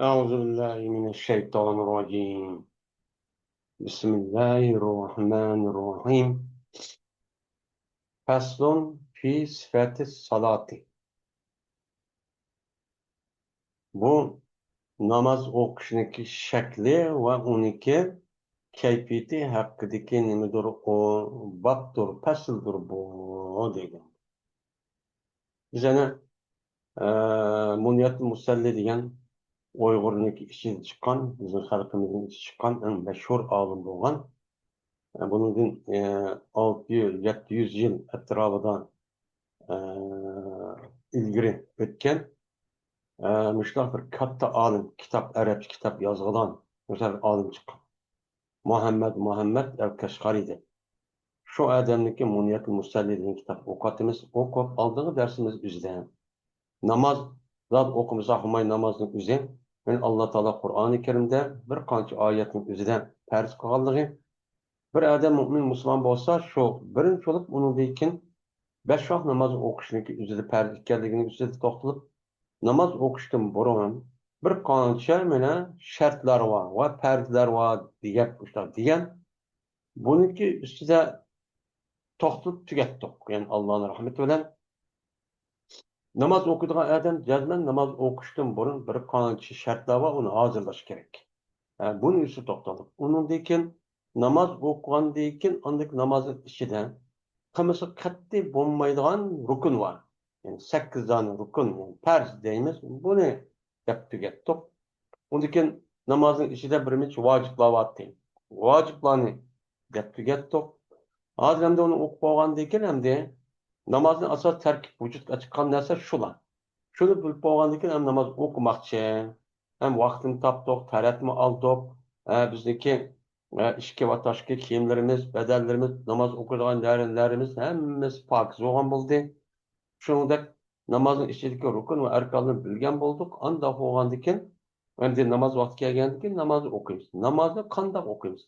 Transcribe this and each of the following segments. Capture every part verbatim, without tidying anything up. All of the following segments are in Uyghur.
أعوذ بالله من الشيطان الرجيم. بسم الله الرحمن الرحيم. فصل في صفة الصلاة. بۇ ناماز ئوقۇشنىكى شەكلى ۋە ئۇنىڭكى كەيپىيىتى ھەققىدىكى نېمىدۇر، ئۇ بابتۇر، پەسىلدۇر بۇ، دېگەن. بىز يەنە، ئە، مۇنيەتۇل مۇسەللى دېگەن ئۇيغۇرنىڭكى ئىچىدىن چىققان، بىزنىڭ خەلقىمىزنىڭ ئىچىدىن چىققان ئەڭ مەشھۇر ئالىم بولغان، ئە، بۇنىڭدىن، ئە، ئەتراپىدا، ئە، ئىلگىرى ئۆتكەن، ئە، مۇشۇنداق بىر كاتتا ئالىم، كىتاب، ئەرەبچە كىتاب يازغان مۇشۇنداق بىر ئالىم چىققان. مۇھەممەد مۇھەممەد ئەل كەشقەرى دەپ. شۇ ئادەمنىڭكى مۇنيەتۇل مۇسەللى دېگەن كىتاب ئوقۇۋاتىمىز. ئوقۇپ ئالدىنقى دەرسىمىز ئۆزىدە. ناماز زادى ئوقۇمىساق، ھۇماي نامازنىڭ ئۆزى. يەنى ئاللا تائالا قۇرئانى كەرىمدە بىر قانچە ئايەتنىڭ ئۆزىدە پەرز قىلغانلىقى. بىر ئادەم مۇئمىن مۇسۇلمان بولسا، شۇ بىرىنچى بولۇپ ئۇنىڭدىن كېيىن بەش ۋاق ناماز ئوقۇشنىڭكى ئۆزىدە پەرز ئىكەنلىكىنىڭ ئۈستىدە توختىلىپ، ناماز ئوقۇشتىن بۇرۇن بىر قانچە مانا شەرتلەر بار ۋە پەرزلەر بار دېگەن، مۇشۇنداق دېگەن. بۇنىڭكى ئۈستىدە توختىلىپ تۈگەتتۇق. يەنى ئاللانىڭ رەھمىتى بىلەن ناماز ئوقۇيدىغان ئادەم جەزمەن ناماز ئوقۇشتىن بۇرۇن بىر قانچە شەرتلەر بار، ئۇنى ھازىرلاش كېرەك. ھە، بۇنىڭ ئۈستىدە توختالدۇق. ئۇنىڭدىن كېيىن ناماز ئوقۇغاندىن كېيىن ئاندىن نامازنىڭ ئىچىدە قىلمىسا قەتئىي بولمايدىغان رۇكۇن بار. يەنى سەككىز دانە رۇكۇن، يەنى پەرز دەيمىز. بۇنى دەپ تۈگەتتۇق. ئۇندىن كېيىن نامازنىڭ ئىچىدە بىر نەچچە ۋاجىپلار بارتى. ۋاجىپلارنى دەپ تۈگەتتۇق. ھازىر ئەمدى ئۇنى ئوقۇپ بولغاندىن كېيىن ئەمدى نامازنىڭ ئاساسىي تەركىب ۋۇجۇدقا چىققان نەرسە شۇلار. شۇنى بىلىپ بولغاندىن كېيىن ئەمدى ناماز ئوقۇماقچى. ھەم ۋاقتىنى تاپتۇق، تەرەتمۇ ئالدۇق. ھە، بىزنىڭكى، ھە، ئىچكى ۋە تاشقى كىيىملىرىمىز، بەدەنلىرىمىز، ناماز ئوقۇيدىغان نەرسىلىرىمىز ھەممىسى پاكىز بولغان بولدى. شۇنىڭدەك نامازنىڭ ئىچىدىكى رۇكۇن ۋە ئەركانلىرىنى بىلگەن بولدۇق. ئانداق بولغاندىن كېيىن، ئەمدى ناماز ۋاقتى كەلگەندىن كېيىن نامازنى ئوقۇيمىز. نامازنى قانداق ئوقۇيمىز؟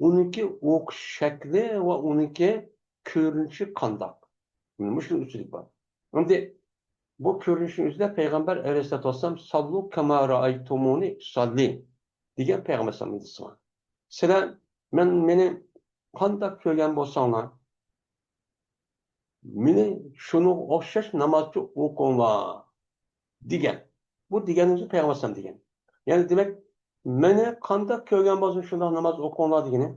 ئۇنىڭكى ئوقۇش شەكلى ۋە ئۇنىڭكى كۆرۈنۈشى قانداق؟ مۇشۇنىڭ ئۈچۈن بار. ئەمدى بۇ كۆرۈنۈشنىڭ ئۆزىدە پەيغەمبەر ئەلەيھىسسالاتۇ ۋەسسالام، ساللۇ كەما رائەيتۇمۇنى ئۇساللى دېگەن پەيغەمبەر ئەلەيھىسسالام ھەدىسى بار. سىلەر مەن، مېنى قانداق كۆرگەن بولساڭلار، مېنى شۇنىڭغا ئوخشاش نامازچە ئوقۇڭلار دېگەن. بۇ دېگەننىڭ ئۆزى پەيغەمبەر ئەلەيھىسسالام دېگەن. يەنى دېمەك، مېنى قانداق كۆرگەن بولسا شۇنداق ناماز ئوقۇڭلار دېگىنى.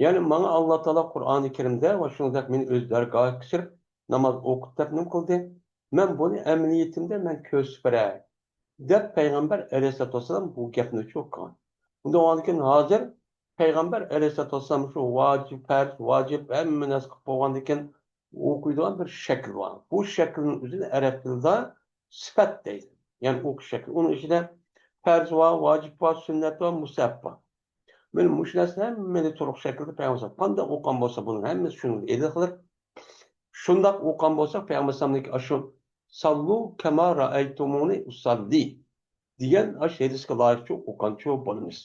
يەنى ماڭا ئاللا تائالا قۇرئانى كەرىمدە ۋە شۇنىڭدەك مېنى ئۆز دەرگاھىغا كەچۈرۈپ ناماز ئوقۇت دەپ نېمە قىلدى؟ مەن بۇنى ئەمەلىيىتىمدە مەن كۆرسىتىپ بېرەي دەپ پەيغەمبەر ئەلەيھىسسالاتۇ ۋەسسالام بۇ گەپنى شۇ قىلغان. ئۇنداق بولغاندىكىن ھازىر پەيغەمبەر ئەلەيھىسسالاتۇ ۋەسسالام شۇ ۋاجىپ، پەرز، ۋاجىپ ھەممە نەرسە قىلىپ بولغاندىكىن ئوقۇيدىغان بىر شەكىل بار. بۇ شەكىلنىڭ ئۆزىنى ئەرەب تىلىدا سۈپەت دەيدۇ. يەنى ئوقۇش شەكلى. ئۇنىڭ ئىچىدە پەرز بار، ۋاجىپ بار، سۈننەت بار، مۇستەھەپ بار. مانا مۇشۇ نەرسىلەر ھەممىنى تولۇق شەكىلدە پەيغەمبەر قانداق ئوقۇغان بولسا، بۇنىڭ ھەممىسى شۇنىڭ ئىلىقلىق. شۇنداق ئوقۇغان بولساق، پەيغەمبەر ئەلەيھىسسالامنىڭكى ئاشۇ «ساللۇ كەما رائەيتۇمۇنى ئۇساللى» دېگەن ئاشۇ ھەدىسكە لايىقچە ئوقۇغانچۇ بولىمىز.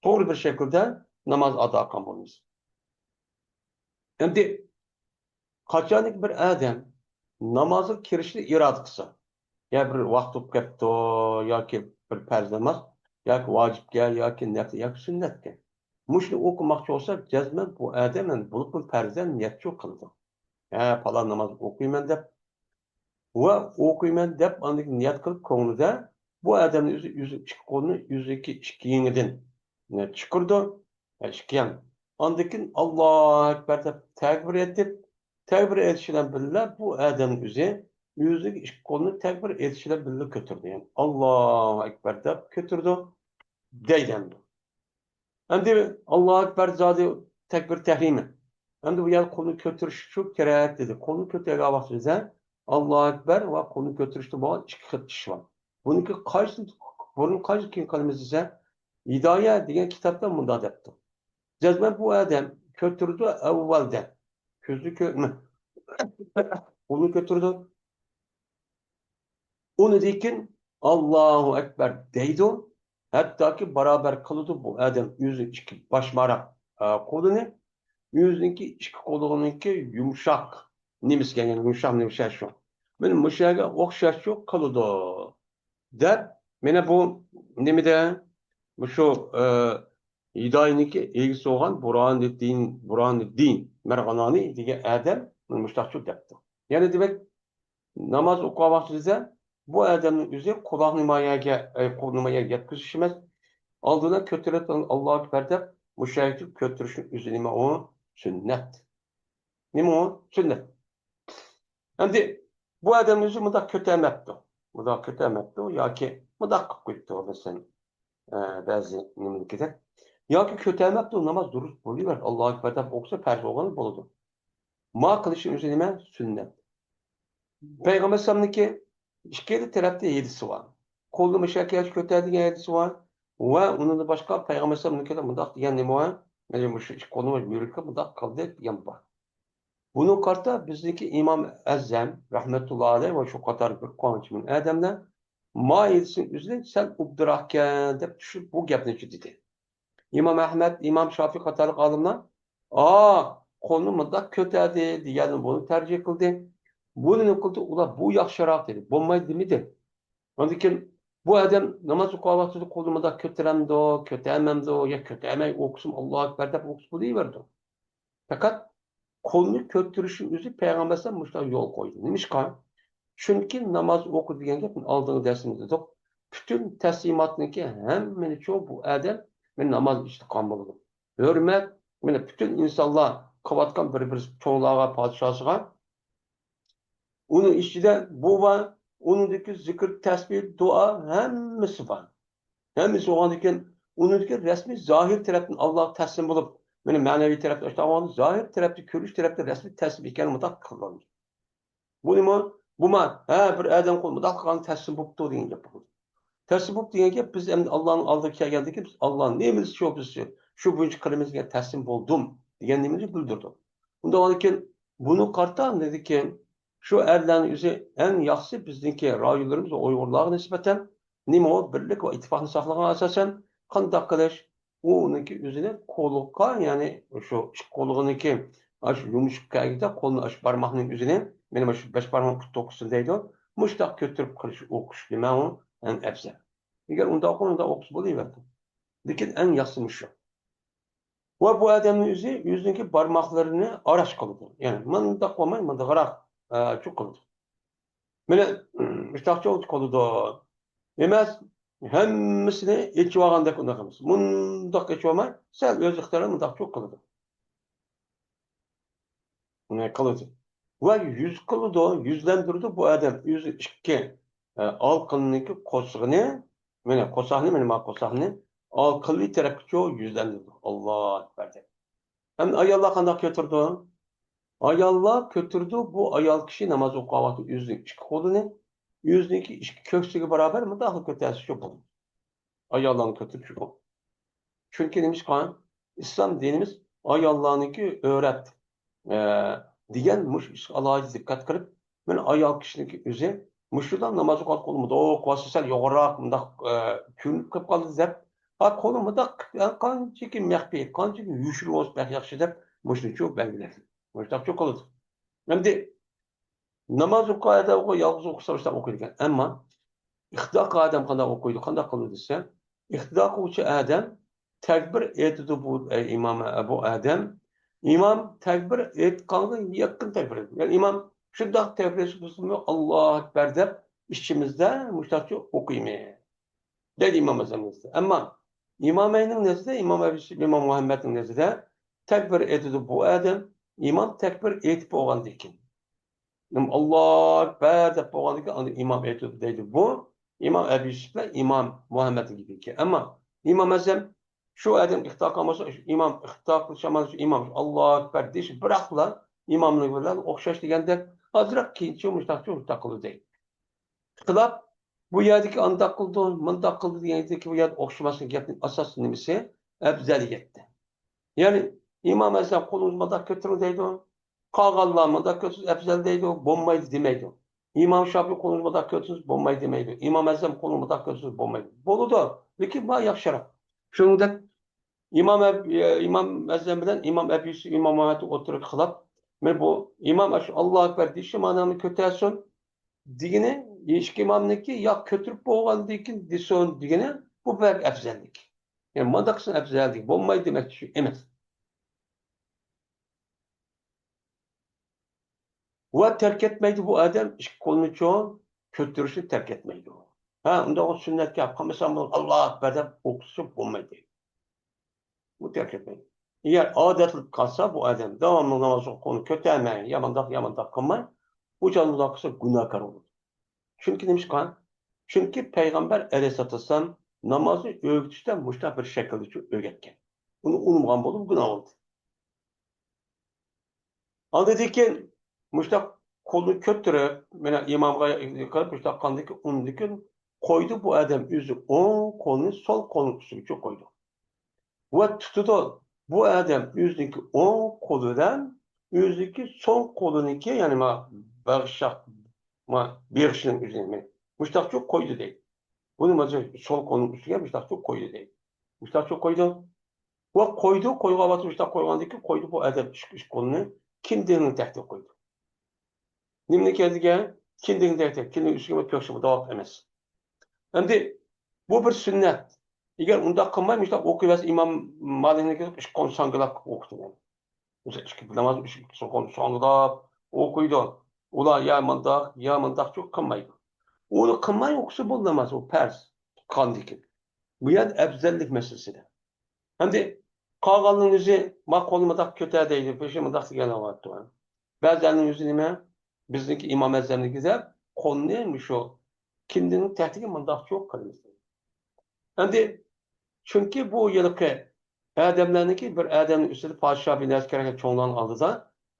توغرا بىر شەكىلدە ناماز ئادا قىلغان بولىمىز. ئەمدى قاچانكى بىر ئادەم نامازغا كىرىشنى ئىرادە قىلسا، يا بىر ۋاقتى بولۇپ كەپتۇ، ياكى بىر پەرز ناماز، ياكى ۋاجىپكەن، ياكى نەپلى، ياكى سۈننەتكەن. مۇشۇنى ئوقۇماقچى بولسا، جەزمەن بۇ ئادەم يەنە بولۇپمۇ پەرزدىن نىيەتچۇ قىلىدۇ. ھە، پالان ناماز ئوقۇيمەن دەپ، ۋە ئوقۇيمەن دەپ ئاندىن نىيەت قىلىپ كۆڭلىدە، بۇ ئادەمنى ئۆزى، ئۆزى ئىككى قولىنى ئۆزىنىڭكى ئىككى يېڭىدىن چىقىرىدۇ. ئىككى يان. ئاندىن كېيىن «ئاللاھۇ ئەكبەر» دەپ تەكبىر ئېيتىپ، تەكبىر ئېيتىش بىلەن بىللە بۇ ئادەمنىڭ ئۆزى ئۆزىنىڭ ئىككى قولىنى تەكبىر ئېيتىش بىلەن بىللە كۆتۈرىدۇ. يەنى «ئاللاھۇ ئەكبەر» دەپ كۆتۈرىدۇ دەيدۇ. ئەمدى «ئاللاھۇ ئەكبەر» زادى تەكبىر تەھرىمى. ئەمدى بۇ يەردە قولنى كۆتۈرۈش شۇ كېرەك دېدى. قولنى كۆتۈرگەن ۋاقتىدا «ئاللاھۇ ئەكبەر» ۋە قولنى كۆتۈرۈشتە بولغان ئىككى خىل ئىش بار. بۇنىڭكى قايسى بۇرۇن، قايسى كېيىن قىلىمىز دېسە، ھىدايە دېگەن كىتابتا مۇنداق دەپتۇ. جەزمەن بۇ ئادەم كۆتۈرىدۇ ئەۋۋەلدە. كۆزنى كۆ-، قولنى كۆتۈرىدۇ. ئۇنىڭدىن كېيىن «ئاللاھۇ ئەكبەر» دەيدۇ. ھەتتاكى بارابەر قىلىدۇ بۇ ئادەم ئۆزى ئىككى باشماراق، ئە، قولىنى، ئۆزىنىڭكى ئىككى قولىنىڭكى يۇمشاق نېمىسىگە، يەنى يۇمشاق نېمىسى شۇ. مانا مۇشۇ يەرگە ئوخشاشچۇ قىلىدۇ. دەپ، مانا بۇ نېمىدە؟ مۇشۇ، ئى، ھىدايىنىڭكى ئىگىسى بولغان بۇرھانىددىن، بۇرھانىددىن مەرغانانى دېگەن ئادەم مۇشۇنداقچۇ دەپتۇ. يەنى دېمەك، ناماز ئوقۇغان ۋاقتىدا بۇ ئادەمنىڭ ئۆزى قۇلاقنى ما يەرگە، ئەي، قولنى ما يەرگە يەتكۈزۈش ئەمەس، ئالدىدا كۆتۈرۈلۈپ تۇرغان ئاللاھۇ ئەكبەر دەپ مۇشۇ يەرگىچە كۆتۈرۈشنىڭ ئۆزى نېمە ئۇ؟ سۈننەت. نېمە ئۇ؟ سۈننەت. ئەمدى بۇ ئادەم ئۆزى مۇنداق كۆتەرمەپتۇ. مۇنداق كۆتەرمەپتۇ ياكى مۇنداق قىلىپ قويۇپتۇ، مەسىلەن، ئە، بەزى نېمىنىڭكىدەك. ياكى كۆتەرمەپتۇ، ناماز دۇرۇس بولۇۋەردى. ئاللاھۇ ئەكبەر دەپ ئوقۇسا پەرز بولغىنى بولىدۇ. ما قىلىشنىڭ ئۆزى نېمە؟ سۈننەت. پەيغەمبەر ئەلەيھىسسالامنىڭكى ئىككىلا تەرەپتە ھەدىسى بار. قولنى مۇشۇ يەرگە كۆتەر دېگەن ھەدىسى بار. ۋە ئۇنىڭدىن باشقا پەيغەمبەر ئەلەيھىسسالامنىڭكىدە مۇنداق دېگەن نېمە بار؟ يەنى مۇشۇ ئىككى قولنى مۇشۇ يۈرەككە مۇنداق قىلدى دېگەن بار. بۇنىڭغا قارىتا بىزنىڭكى ئىمام ئەزەم رەھمەتۇللا ئەلەيھ ۋە شۇ قاتار بىر قانچە مىڭ ئادەملەر ما ھەدىسنىڭ ئۆزىنى سەل ئوبدانراقكەن دەپ چۈشىنىپ بۇ گەپنى دېدى. ئىمام ئەھمەد، ئىمام شافىئى قاتارلىق ئالىملار، ئا، قولنى مۇنداق كۆتەردى دېگەندىن بۇنى تەرجىھ قىلدى. بۇنى نېمە قىلدى؟ ئۇلار بۇ ياخشىراق دېدى. بولمايدۇ دېمىدى. ئاندىن كېيىن بۇ ئادەم ناماز ئوقۇغان ۋاقتىدا قولىنى مۇنداق كۆتۈرەمدۇ، كۆتەرمەمدۇ، يا كۆتەرمەي ئوقۇسىمۇ ئاللاھۇ ئەكبەر دەپ ئوقۇسا بولۇۋېرىدۇ. پەقەت قولنى كۆتۈرۈشنىڭ ئۆزى پەيغەمبەر ئەلەيھىسسالام مۇشۇنداق يول قويدى. نېمىشقا؟ چۈنكى ناماز ئوقۇ دېگەن گەپ، ئالدىنقى دەرسىمىزدە دېدۇق، پۈتۈن تەسلىماتنىڭكى ھەممىنى چوڭ بۇ ئادەم مەن ناماز ئىچىدە قالمىلىدۇ. ھۆرمەت، مانا پۈتۈن ئىنسانلار قىلىۋاتقان بىر-بىرسى چوڭلارغا، پادىشاھىغا، ئۇنىڭ ئىچىدە بۇ بار، ئۇنىڭدىكى زىكىر، تەسبىھ، دۇئا ھەممىسى بار. ھەممىسى بولغاندىكىن، ئۇنىڭدىكى رەسمىي زاھىر تەرەپتىن ئاللاغا تەسلىم بولۇپ، مانا مەنىۋى تەرەپتە ئاشتاغان زاھىر تەرەپتە، كۆرۈش تەرەپتە رەسمىي تەسلىم ئىكەنلىكى مۇنداق قىلىنىدۇ. بۇ نېمە؟ بۇما، ھە، بىر ئادەم قول مۇنداق قىلغان تەسلىم بوپتۇ دېگەن گەپ بولىدۇ. تەسلىم بوپتۇ دېگەن گەپ، بىز ئەمدى ئاللانىڭ ئالدىغا كەلگەندىن كېيىن، بىز ئاللا نېمە دېسە شۇ، بىز شۇ بويىچە قىلىمىز دېگەن تەسلىم بولدۇم دېگەن نېمىنى بىلدۈرىدۇ. ئۇنداق بولغاندىكىن، بۇنى قارىتا دېدىكى، شۇ ئەرلەرنىڭ ئۆزى ئەڭ ياخشىسى بىزنىڭكى رايونلىرىمىز ۋە ئۇيغۇرلارغا نىسبەتەن نېمە ئۇ بىرلىك ۋە ئىتتىپاقنى ساقلىغان ئاساسەن قانداق قىلىش؟ ئۇ ئۇنىڭكى ئۆزىنى قولىغا، يەنى شۇ ئىككى قولىغىنىڭكى ئاشۇ يۇمشىقى كەلگۈدەك قولنى ئاشۇ بارماقنىڭ ئۆزىنى، مانا مۇشۇ بەش بارماق پۇت توققۇزسىنى دەيدۇ، مۇشۇنداق كۆتۈرۈپ قىلىش ئوقۇش نېمە ئۇ ئەڭ ئەۋزەل. ئەگەر ئۇنداق قىلغان ئۇنداق ئوقۇش بولۇۋەردى. لېكىن ئەڭ ياخشىسى مۇشۇ. ۋە بۇ ئادەمنىڭ ئۆزى ئۆزىنىڭكى بارماقلىرىنى ئاراش قىلىدۇ. يەنى مۇنداق بولماي، مۇنداقراق، ئە، چۇ قىلىدۇ. مانا، مۇشتاقچۇ قىلىدۇ. ئەمەس، ھەممىسىنى ئېچىۋالغاندەك ئۇنداق ئەمەس. مۇنداق ئېچىۋالماي، سەل ئۆز ئىختىيارى مۇنداقچۇ قىلىدۇ. مانا قىلىدۇ. ۋە يۈز قىلىدۇ، يۈزلەندۈرىدۇ بۇ ئادەم. ئۆزى ئىككى، ئە، ئالقىننىڭكى قورسىقىنى، مانا قورساقنى، مانا ما قورساقنى ئالقىنلىق تەرەپكىچۇ يۈزلەندۈرىدۇ. ئاللاھۇ ئەكبەر دەپ. ئەمدى ئاياللار قانداق كۆتۈرىدۇ؟ ئاياللار كۆتۈرىدۇ، بۇ ئايال كىشى ناماز ئوقۇغان ۋاقتىدا ئۆزىنىڭ ئىككى قولىنى ئۆزىنىڭكى ئىككى كۆكسىگە باراۋەر مۇنداقلا كۆتەرسە شۇ بولىدۇ. ئاياللارنى كۆتۈرۈپ شۇ. چۈنكى نېمىشقا؟ ئىسلام دىنىمىز ئاياللارنىڭكى ئۆرەت، ئە، دېگەن مۇشۇ ئىشقا ئالاھىدە دىققەت قىلىپ، مانا ئايال كىشىنىڭكى ئۆزى مۇشۇنداق ناماز ئوقۇغان قولىمىز ئوق ۋاسىتە سەل يۇقىرىراق مۇنداق، ئە، كۆرۈنۈپ قېلىپ قالدى دەپ، ھا، قولى مۇنداق قانچىكى مەخپىي، قانچىكى يوشۇرۇن بولسا بەك ياخشى دەپ مۇشۇنىچۇ بەلگىلەيدۇ. مۇشۇنداقچۇ قىلىدۇ. ئەمدى ناماز ئوقۇغان ئادەم يالغۇز ئوقۇسا شۇنداق ئوقۇيدىكەن. ئەمما ئىقتىدا قىلغان ئادەم قانداق ئوقۇيدۇ، قانداق قىلىدۇ دېسە، ئىقتىدا قىلغۇچى ئادەم تەكبىر ئېيتىدۇ بۇ، ئەي ئىمام، بۇ ئادەم. ئىمام تەكبىر ئېيتقانغا يېقىن تەكبىر ئېيتىدۇ. يەنى ئىمام شۇنداق تەكبىر ئېيتسا بىزمۇ ئاللاھۇ ئەكبەر دەپ ئىچىمىزدە مۇشۇنداقچە ئوقۇيمىز. دەيدۇ ئىمام ئەزەمنىڭ نەزىرىدە. ئەمما ئىمامەينىڭ نەزىرىدە، ئىمام ئەبى يۈسۈپ، ئىمام مۇھەممەدنىڭ نەزىرىدە تەكبىر ئېيتىدۇ بۇ ئادەم، ئىمام تەكبىر ئېيتىپ بولغاندىن كېيىن. ئاللاھۇ ئەكبەر دەپ بولغاندىن كېيىن ئاندىن ئىمام ئېيتىدۇ دەيدۇ بۇ. ئىمام ئەبى يۈسۈپ بىلەن ئىمام مۇھەممەدنىڭ گېپىكەن. ئەمما ئىمام ئەزەم شۇ ئادەم ئىقتىدا قىلغان بولسا، شۇ ئىمام ئىقتىدا قىلىش ئامالى شۇ ئىمام ئاللاھۇ ئەكبەر دېيىش بىراقلا ئىمامنىڭ بىلەن ئوخشاش دېگەندەك ئازراق كېيىنچە مۇشۇنداقچە مۇشۇنداق قىلىدۇ دەيدۇ. خىلاپ، بۇ يەردىكى ئانداق قىلىدۇ، مۇنداق قىلىدۇ دېگەندىكى بۇ يەردە ئوخشىماسلىق گەپنىڭ ئاساسىي نېمىسى؟ ئەپزەلىيەتتە. يەنى ئىمام ئەزەم قولىڭىزنى مۇنداق كۆتۈرۈڭ دەيدۇ، قالغانلار مۇنداق كۆتۈرسە ئەپزەل دەيدۇ، بولمايدۇ دېمەيدۇ. ئىمام شاپىئى قولىڭىزنى مۇنداق كۆتۈرسىڭىز بولمايدۇ دېمەيدۇ. ئىمام ئەزەم قولىنى مۇنداق كۆتۈرسىڭىز بولمايدۇ. بولىدۇ، لېكىن بۇ ياخشىراق. شۇنىڭدەك ئىمام ئەب-، ئىمام ئەزەم بىلەن ئىمام ئەبى يۈسۈپ، ئىمام مۇھەممەدنىڭ ئوتتۇرىغا خىلاپ، مانا بۇ ئىمام ئاشۇ ئاللاھۇ ئەكبەر دېيىشى مانانى كۆتەرسۇن دېگىنى، ئىككى ئىمامنىڭكى يا كۆتۈرۈپ بولغاندىن كېيىن دېسۇن دېگىنى، بۇ بەك ئەپزەللىك. يەنى مانداق قىلسا ئەپزەللىك بولمايدۇ دېمەكچى ئەمەس. ۋە تەرك ئەتمەيدۇ، بۇ ئادەم ئىككى قولىنىچۇ كۆتۈرۈشنى تەرك ئەتمەيدۇ. ھە، ئۇنداق سۈننەتكە قىلمىسام، ئاللاھۇ ئەكبەر دەپ ئوقۇسا بولمايدۇ. بۇ تەرك ئەتمەيدۇ. ئەگەر ئادەتلىك قالسا، بۇ ئادەم داۋاملىق نامازغا قولىنى كۆتەرمەي، يا مانداق، يا مانداق قىلماي، بۇ چاغدا مۇنداق قىلسا گۇناھكار بولىدۇ. چۈنكى نېمىشقا؟ چۈنكى پەيغەمبەر ئەلەيھىسسالاتۇ ۋەسسالام نامازنى ئۆگىتىشتە مۇشۇنداق بىر شەكىلدە ئۆگەتكەن. ئۇنى ئۇنىمىغان بولۇپ گۇناھ بولدى. ئاندىن كېيىن مۇشۇنداق قولنى كۆتۈرۈپ، مانا ئىمامغا قىلىپ مۇشۇنداق قىلغاندىن كېيىن، ئۇندىن كېيىن قويدى بۇ ئادەم ئۆزى ئوڭ قولىنى سول قولنىڭ ئۈستىگە قويدى. ۋە تۇتىدۇ. بۇ ئادەم ئۆزىنىڭكى ئوڭ قولى بىلەن ئۆزىنىڭكى سول قولىنىڭكى، يەنى ما بېغىشاق، ما بېغىشىنىڭ ئۆزىنى مۇشتاقچۇ قويدى دەيدۇ. بۇنى مانا سول قولنىڭ ئۈستىگە مۇشتاقچۇ قويدى دەيدۇ. مۇشتاقچۇ قويدى. ۋە قويدى، قويغان ۋاقتى مۇشتاق قويغاندىن كېيىن قويدى، بۇ ئادەم ئىككى، ئىككى قولىنى كىندىكنىڭ تەكتىگە قويدى. نېمىنى كەلدىگەن؟ كىندىكنىڭ تەكتىگە، كىندىك ئۈستىگە كۆكسى مۇتاۋاق ئەمەس. ئەمدى بۇ بىر سۈننەت. ئەگەر ئۇنداق قىلماي، مۇشۇنداق ئوقۇۋەرسە، ئىمام مالىكنىڭكى ئىككى قولنى ساڭگىلاپ ئوقۇتىدۇ. مىسال، ئىككى ناماز، ئىككى قولنى ساڭگىلاپ ئوقۇيدۇ. ئۇلار يا مۇنداق، يا مۇنداقچۇ قىلمايدۇ. ئۇنى قىلماي ئوقۇسا بولىدۇ ناماز، ئۇ پەرز قىلغاندىكىن. بۇ يەردە ئەپزەللىك مەسىلىسىدە. ئەمدى قالغانلىرىنىڭ ئۆزى، ما قولنى مۇنداق كۆتەر دەيدۇ، بېشى مۇنداق دېگەن بولۇۋاتىدۇ. بەزىلەرنىڭ ئۆزى نېمە؟ بىزنىڭكى ئىمام ئەزەمنىڭكى دەپ قولنى مۇشۇ كىندىكنىڭ تەكتىگە مۇنداقچۇ قىلىمىز. ئەمدى چۈنكى بۇ ھېلىقى ئادەملەرنىڭكى بىر ئادەمنىڭ ئۈستىدە پادىشاھ بىر نەرسە كېرەك چوڭلارنىڭ ئالدىدا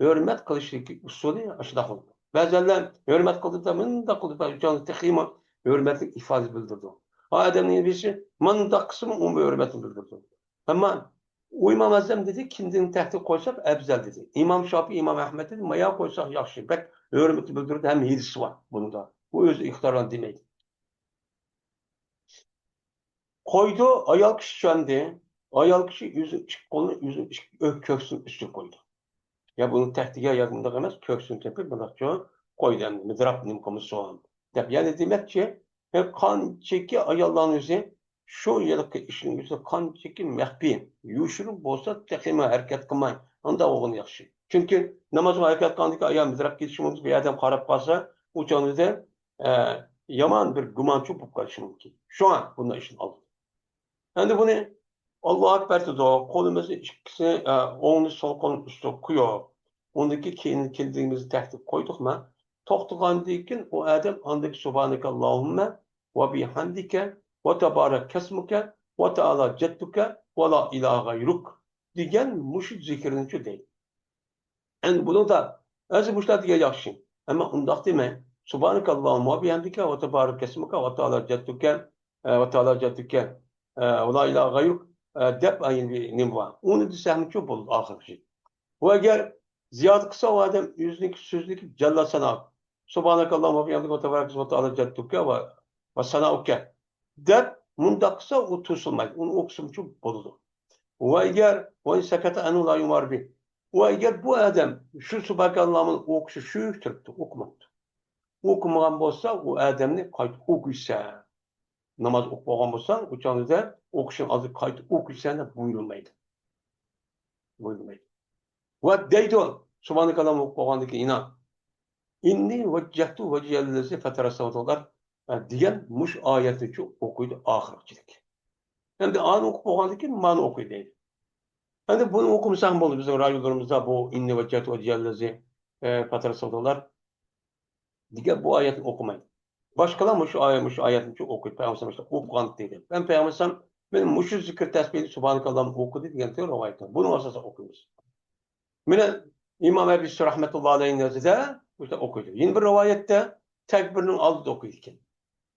ھۆرمەت قىلىشتىكى ئۇسۇلى ئاشۇنداق بولىدۇ. بەزىلەر ھۆرمەت قىلدى دەپ مۇنداق قىلدى، تېخىمۇ ھۆرمەتلىك ئىپادە بىلدۈرىدۇ. ھا ئادەمنىڭ بېشى مۇنداق قىلسىمۇ ئۇمۇ ھۆرمەتنى بىلدۈرىدۇ. ئەمما ئۇ ئىمام ئەزەم دېدى، كىندىكنىڭ تەكتىگە قويساق ئەۋزەل دېدى. ئىمام شاپىي، ئىمام ئەھمەد دېدى، مايا قويساق ياخشى، بەك ھۆرمىتى بىلدۈرىدۇ ھەم ھىيلىسى بار بۇنىڭدا. بۇ ئۆزى ئىختىيارلىق دېمەيدۇ. قويدى، ئايال كىشى چۈشەندى. ئايال كىشى ئۆزى ئىككى قولىنى ئۆزى ئىككى كۆكسىنىڭ ئۈستىگە قويدى. يا بۇنىڭ تەكتىگە يا مۇنداق ئەمەس، كۆكسىنى تېپىپ مۇنداقچە قويدى، ئەمدى مىدراپ نېمە قىلمىسۇن دەپ. يەنى دېمەكچى، ھە، قانچىكى ئاياللارنىڭ ئۆزى شۇ ھېلىقى ئىشنىڭ ئۆزى قانچىكى مەخپىي، يوشۇرۇن بولسا تېخىمۇ ھەرىكەت قىلماي، ئانداق بولغىنى ياخشى. چۈنكى نامازغا ھەرىكەت قىلغاندىكىن ئايال مىدراپ كېتىشى مۇمكىن، بىر ئادەم قاراپ قالسا، ئۇ چاغدا، ئە، يامان بىر گۇمانچى بولۇپ قېلىشى مۇمكىن. شۇڭا بۇنداق ئىشنى ئالدى. ئەمدى بۇنى ئاللاھۇ ئەكبەر دېدۇق. قولىمىزنى ئىككىسىنى، ئە، ئوڭنى سول قولنىڭ ئۈستىگە قويۇپ، ئۇندىكى كېيىن كىندىكىمىزنى تەكتىگە قويدۇقما، توختىغاندىن كېيىن ئۇ ئادەم ئاندىكى سۇبھانەكاللاھۇممە ۋە بىھەمدىكە ۋە تابارەك كەسمۇكە ۋە تائالا جەددۇكە ۋە لا ئىلاھە غەيرۇك دېگەن مۇشۇ زىكىرنىچۇ دەيدۇ. ئەمدى بۇنىڭدا ئەزى مۇشۇلار دېگەن ياخشى. ئەمما ئۇنداق دېمەي، سۇبھانەكاللاھۇممە ۋە بىھەمدىكە ۋە تابارەك كەسمۇكە ۋە تائالا جەددۇكە، ئە، ۋە تائالا جەددۇكە، ئە، ۋە لا ئىلاھە غەيرۇك، ئە، دەپ ئايىن بىر نېمە بار. ئۇنى دېسەمچۇ بولىدۇ ئاخىرقى. ۋە ئەگەر زىيادە قىلسا ئۇ ئادەم ئۆزىنىڭكى سۆزىنىڭكى جەللا سانا، سۇبھانەكاللاھۇممە ۋە بىھەمدىكە ۋە تابارەك كەسمۇكە ۋە تائالا جەددۇكە ۋە، ۋە سانائۇكە دەپ مۇنداق قىلسا ئۇ توسۇلمايدۇ. ئۇنى ئوقۇسىمۇچۇ بولىدۇ. ۋە ئەگەر، ۋە ئىن سەكەتە ئەنھۇ لا يۇمارۇ بىھ. ۋە ئەگەر بۇ ئادەم شۇ سۇبھانەكاللاھنى ئوقۇشنى شۈك تۇرۇپتۇ، ئوقۇماپتۇ. ئوقۇمىغان بولسا، ئۇ ئادەمنى قايتا ئوقۇيسەن. ناماز ئوقۇپ بولغان بولساڭ، ئۇ چاغدا ئوقۇشنىڭ ئالدىدا قايتا ئوقۇيسەن دەپ بۇيرۇلمايدۇ. بۇيرۇلمايدۇ. ۋە دەيدۇ، سۇبھانەكاللاھنى ئوقۇپ بولغاندىن كېيىن، ئىنا، ئىننى ۋەججەھتۇ ۋەجھىيەللەزى فەتەرەس سەماۋاتىل ئەرد، دېگەن مۇشۇ ئايەتنىچۇ ئوقۇيدۇ ئاخىرغىچىلىك. ئەمدى ئانى ئوقۇپ بولغاندىن كېيىن مانى ئوقۇي دەيدۇ. ئەمدى بۇنى ئوقۇمىساق بولدى، بىزنىڭ رايونلىرىمىزدا بۇ ئىننى ۋەججەھتۇ ۋەجھىيەللەزى، ئە، فەتەرەس سەماۋاتىل ئەرد دېگەن بۇ ئايەتنى ئوقۇمايدۇ. باشقىلار مۇشۇ ئايە-، مۇشۇ ئايەتنى ئوقۇيدۇ، پەيغەمبەر ئوقۇغان دېدى. مەن پەيغەمبەر مەن مۇشۇ زىكىر تەسبىھنى سۇبھانەكاللاھنى ئوقۇدى دېگەن رىۋايەت بار. بۇنىڭ ئاساسىدا ئوقۇيمىز. مانا ئىمام ئەبى يۈسۈپ رەھمەتۇللاھى ئەلەيھىنىڭ نەزىرىدە مۇشۇنداق ئوقۇيدۇ. يەنە بىر رىۋايەتتە تەكبىرنىڭ ئالدىدا ئوقۇيدىكەن.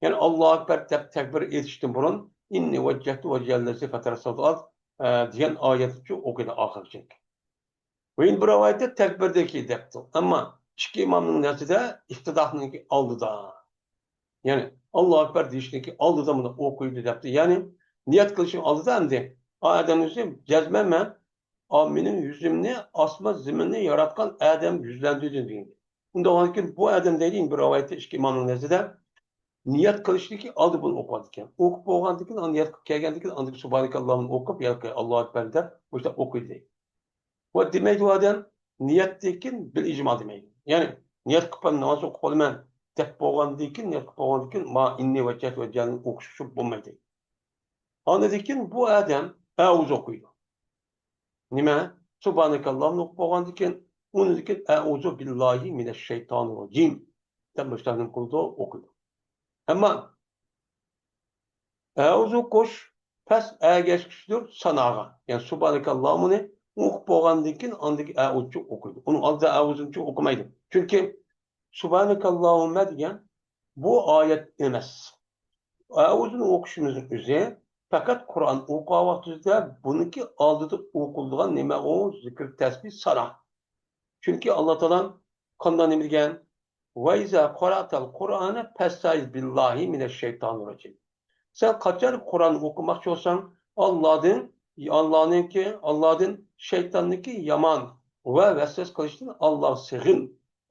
يەنى ئاللاھۇ ئەكبەر دەپ تەكبىر ئېيتىشتىن بۇرۇن ئىننى ۋەججەھتۇ ۋەجھىيەللەزى فەتەرەس سەماۋاتىل ئەرد، ئە، دېگەن ئايەتنىچۇ ئوقۇيدۇ ئاخىرغىچە. ۋە يەنە بىر رىۋايەتتە تەكبىردىكى دەپتۇ. ئەمما ئىككى ئىمامنىڭ نەزىرىدە ئىپتىدانىڭكى ئالدىدا. يەنى، ئاللاھۇ ئەكبەر دېيىشنىڭكى ئالدىدا بۇنى ئوقۇيدۇ دەپتۇ. يەنى، نىيەت قىلىشنىڭ ئالدىدا ئەمدى. ئا ئادەمنىڭ ئۆزى جەزمەن مەن، ئا، مېنىڭ يۈزۈمنى ئاسمان زېمىننى ياراتقان ئادەم يۈزلەندۈردۈم دېگەن. ئۇنداق بولغاندىكىن بۇ ئادەم دەيدۇ، بىر رىۋايەتتە ئىككى ئىمامنىڭ نەزىرىدە نىيەت قىلىشتىكى ئالدى بۇنى ئوقۇۋاتىدىكەن. ئوقۇپ بولغاندىن كېيىن، ئانىڭ نىيەت قىلىپ كەلگەندىن كېيىن، ئاندىن سۇبھانەكاللاھۇنى ئوقۇپ ياكى ئاللاھۇ ئەكبەر دەپ مۇشۇنداق ئوقۇيدۇ. ۋە دېمەيدۇ ئادەم، نىيەتتىن كېيىن بىل ئىجما دېمەيدۇ. يەنى نىيەت قىلىپ ناماز ئوقۇپ بولىمەن دەپ بولغاندىن كېيىن، نىيەت قىلىپ بولغاندىن كېيىن ما ئىننى ۋەججەھتۇ ۋەججەھنى ئوقۇش بولمايدۇ. ئاندىن كېيىن بۇ ئادەم ئەئۇزۇ ئوقۇيدۇ. نېمە؟ سۇبھانەكاللاھنى ئوقۇپ بولغاندىن كېيىن، ئۇنىڭدىن كېيىن ئەئۇزۇ بىللاھى مىنەششەيتانىر راجىم دەپ مۇشۇنداق نېمە قىلىدۇ؟ ئوقۇيدۇ. ئەمما ئەئۇزۇ قوش پەس ئەگەشكۈچىدۇر ساناغا. يەنى سۇبھانەكاللاھۇنى ئوقۇپ بولغاندىن كېيىن ئاندىن كېيىن ئەئۇزۇچۇ ئوقۇيدۇ. ئۇنىڭ ئالدىدا ئەئۇزۇنچۇ ئوقۇمايدۇ. چۈنكى سۇبھانەكاللاھۇممە دېگەن بۇ ئايەت ئەمەس. ئەئۇزۇنى ئوقۇشىمىزنىڭ ئۆزى پەقەت قۇرئان ئوقۇغان ۋاقتىمىزدا بۇنىڭكى ئالدىدا ئوقۇلىدىغان نېمە ئۇ؟ زىكىر، تەسبىھ، سانا. چۈنكى ئاللا تائالا قانداق نېمە دېگەن؟ «ۋەئىزا قارائتەل قۇرئانە پەستەئىز بىللاھى مىنەششەيتانىر راجىم.» سەن قاچان قۇرئان ئوقۇماقچى بولساڭ، ئاللادىن، ئاللانىڭكى، ئاللادىن شەيتاننىڭكى يامان ۋە ۋەسۋەسە قىلىشتىن ئاللاغا سېغىن،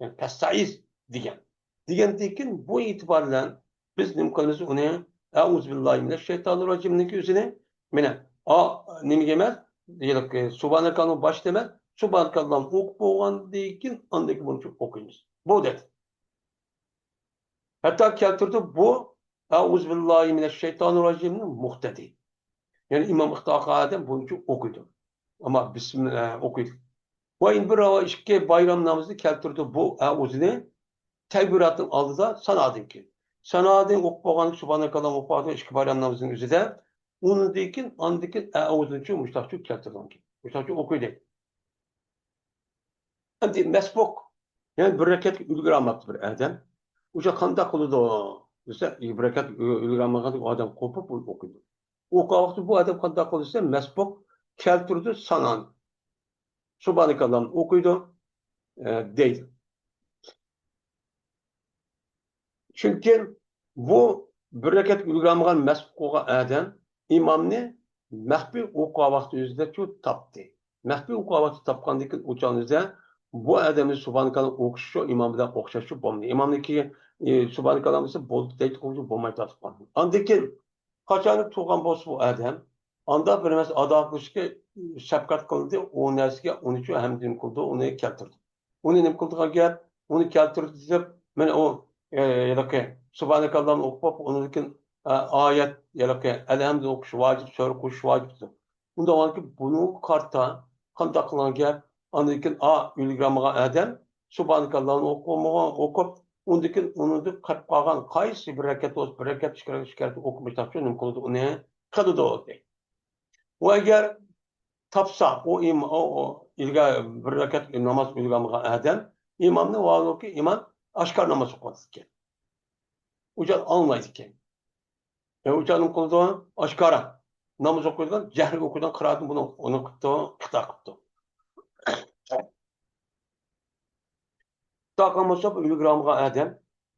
يەنى پەستەئىز دېگەن. دېگەندىن كېيىن بۇ ئېتىبار بىلەن بىز نېمە قىلىمىز ئۇنى؟ ئەئۇزۇ بىللاھى مىنەششەيتانىر راجىمنىڭكى ئۆزىنى، مانا، ئا، نېمىگە ئەمەس؟ ھېلىقى سۇبھانەكاللانىڭ باشىدا ئەمەس، سۇبھانەكاللانى ئوقۇپ بولغاندىن كېيىن ئاندىن كېيىن بۇنى ئوقۇيمىز. بۇ دەيدۇ. ھەتتا كەلتۈردى بۇ ئەئۇزۇ بىللاھى مىنەششەيتانىر راجىمنى مۇقتەدى. يەنى ئىمام ئىقتىدا قىلغان ئادەم بۇنچە ئوقۇيدۇ. ئەمما بىسمىللا ئوقۇيدۇ. ۋە يەنە بىر راۋا ئىككى بايرام نامىزىنى كەلتۈردى بۇ ئەئۇزۇنى تەكبىراتنىڭ ئالدىدا سانادىن كېيىن. سانادىن ئوقۇپ بولغان سۇبھانەكاللا ئوقۇپ بولغان ئىككى بايرام نامىزىنىڭ ئۆزىدە ئۇنىڭدىن كېيىن، ئاندىن كېيىن ئەئۇزۇنچۇ مۇشتاقچۇ كەلتۈرگەن. مۇشتاقچۇ ئوقۇيدۇ. ئەمدى مەسبۇق، يەنى بىر رەكەتكە ئۈلگۈرەلمەپتۇ بىر ئادەم. ئۇ قانداق قىلىدۇ دېسە، بىر رەكەت ئۈلگۈرەلمىگەندىكىن ئۇ ئادەم قوپۇپ ئۇنى ئوقۇيدۇ. ئوقۇغان ۋاقتى بۇ ئادەم قانداق قىلدى دېسە، مەسبۇق كەلتۈردى سانانى. سۇبھانەكاللانى ئوقۇيدۇ، ئە، دەيدۇ. چۈنكى بۇ بىر رەكەت ئۈلگۈرەلمىگەن مەسبۇق بولغان ئادەم ئىمامنى مەخپىي ئوقۇغان ۋاقتى ئۆزىدە شۇ تاپتى. مەخپىي ئوقۇغان ۋاقتى تاپقاندىن كېيىن ئۇ چاغنىڭ ئۆزىدە بۇ ئادەمنى سۇبھانەكاللا ئوقۇشى شۇ ئىمام بىلەن ئوخشاش شۇ بولمىدى. ئىمامنىڭكى، ئى، سۇبھانەكاللا دېسە بولدى دەيدىغان بولماي تارتىپ قالدى. ئاندىن كېيىن قاچان تۇغان بولسا بۇ ئادەم، ئاندا بىر نەرسە ئادا قىلىشقا شەپقەت قىلدى، ئۇ نەرسىگە ئۇنى شۇ ھەمدىنى قىلدى، ئۇنى كەلتۈردى. ئۇنى نېمە قىلىدىغان گەپ؟ ئۇنى كەلتۈردى دەپ، مانا ئۇ، ئە، ھېلىقى سۇبھانەكاللانى ئوقۇپ، ئۇنىڭدىن كېيىن، ئە، ئايەت، ھېلىقى ئەلھەمدۇنى ئوقۇش ۋاجىپ، سۈرە قوشۇش ۋاجىپ دەپ. ئۇنداق بولغاندىكىن بۇنىڭغا قارىتا قانداق قىلغان گەپ؟ ئاندىن كېيىن، ئا، ئۈلگۈرەلمىگەن ئادەم سۇبھانەكاللانى ئوقۇمىغان، ئوقۇپ، ئۇندىن كېيىن ئۇنىڭدىن قېلىپ قالغان قايسى بىر رەكەت بولسا، بىر رەكەت، ئىككى رەكەت، ئۈچ رەكەت ئوقۇمىشتاقچۇ نېمە قىلىدۇ؟ ئۇنى قىلىدۇ، دەيدۇ. ئۇ ئەگەر تاپسا، ئۇ ئىم-، ئۇ، ئۇ ئىلگە-، بىر رەكەت ناماز ئۆگەنمىگەن ئادەم ئىمامنى، ۋاھالۇكى، ئىمام ئاشكارا ناماز ئوقۇۋاتىدىكەن. ئۇ چاغ ئاڭلايدىكەن. ئە، ئۇ چاغ نېمە قىلىدۇ؟ ئاشكارا ناماز ئوقۇيدىغان، جەھرىي ئوقۇيدىغان قىرائەتنى بۇنى، ئۇنى قىپتۇ، ئىقتىدا قىپتۇ. ئىقتىدا قىلمىسا، بۇ ئۈلگۈرەلمىگەن ئادەم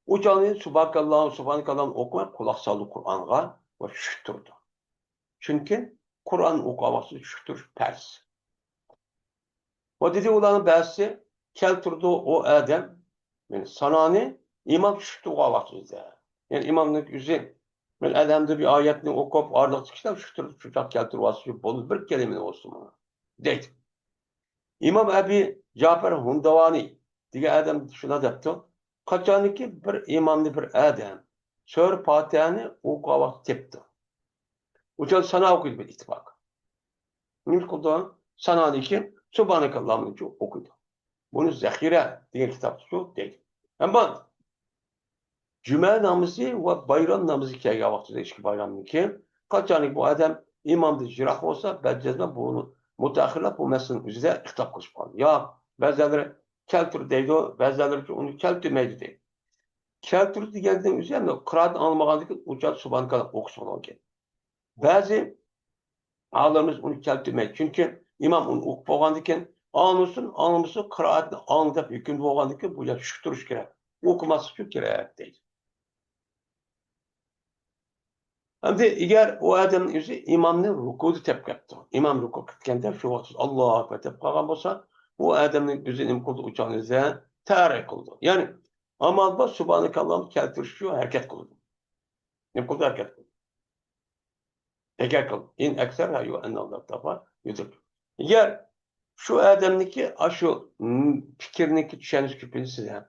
ئۇ چاغنى سۇبھانەكاللا، سۇبھانەكاللانى ئوقۇماي، قۇلاق سالىدۇ قۇرئانغا ۋە چۈشكە تۇرىدۇ. چۈنكى قۇرئان ئوقۇغان ۋاقتىدا چۈشكە تۇرۇش پەرز. ۋە دېدى، ئۇلارنىڭ بەزىسى كەلتۈرىدۇ، ئۇ ئادەم، يەنى سانانى ئىمام چۈشكە تۇرغان ۋاقتىدا. يەنى ئىمامنىڭ ئۆزى، مەن ئەلھەمدۇ بىر ئايەتنى ئوقۇپ، ئارىلىقتا كىشىلەر چۈشكە تۇرۇپ، شۇنداق كەلتۈرۈۋالسا، بولدى، بىر كەلىمىنى بولسىمۇ، دەيدۇ. ئىمام ئەبى جەپەر ھۇنداۋانى دېگەن ئادەم شۇنداق دەپتۇ، قاچانكى بىر ئىمامنى بىر ئادەم سۈرە پاتىھەنى ئوقۇغان ۋاقتى تېپىپتۇ. ئۇ چاغدا سانا ئوقۇيدۇ بىر ئىتتىپاق. نېمە قىلىدۇ؟ سانادىن كېيىن سۇبھانەكاللانى ئوقۇيدۇ. بۇنى زەخىرە دېگەن كىتابتا شۇ دەيدۇ. ئەمما جۈمە نامىزى ۋە بايرام نامىزى كەلگەن ۋاقتىدا ئىككى بايرامدىن كېيىن، قاچانكى بۇ ئادەم ئىمامدىن يىراق بولسا، بەزى جەزمەن بۇ مۇتەئەخخىرلار بۇ مەسىلىنىڭ ئۆزىدە ئىختىلاپ قىلىشىپ قالدى. ياق، بەزىلەر كەلتۈر دەيدۇ، بەزىلەر ئۇنى كەلتۈرمەيدۇ دەيدۇ. كەلتۈر دېگەننىڭ ئۆزى ئەمدى قىرائەتنى ئاڭلىمىغاندىن كېيىن ئۇ چاغدا سۇبھانەكاللا ئوقۇسا بولىدىكەن. بەزى ئالىملىرىمىز ئۇنى كەلتۈرمەيدۇ. چۈنكى ئىمام ئۇنى ئوقۇپ بولغاندىن كېيىن، ئاڭلىسۇن، ئاڭلىمىسۇن، قىرائەتنى ئاڭلا دەپ ھۆكۈم بولغاندىن كېيىن، بۇ يەردە چۈشكە تۇرۇش كېرەك. ئوقۇماسلىق ئۈچۈن كېرەك دەيدۇ. ئەمدى ئەگەر ئۇ ئادەمنىڭ ئۆزى ئىمامنى رۇكۇدا تېپىپ قاپتۇ. ئىمام رۇكۇغا كەتكەندە شۇ ۋاقىت ئاللاھۇ ئەكبەر دەپ قالغان بولسا، ئۇ ئادەمنىڭ ئۆزى نېمە قىلىدۇ؟ ئۇ چاغنىڭ ئۆزىدە تەرەققىي قىلىدۇ. يەنى ئامال بار سۇبھانەكاللانى كەلتۈرۈش ئۈچۈن ھەرىكەت قىلىدۇ. نېمە قىلدى؟ ھەرىكەت قىلدى. ئەگەر قىل، ئىن ئەكسەر ھەيۋ ئەننەللەھ تاپا يۈدۈر. ئەگەر شۇ ئادەمنىڭكى ئاشۇ، م، پىكىرنىڭكى چۈشەنچە كۆپىنچىسىدە،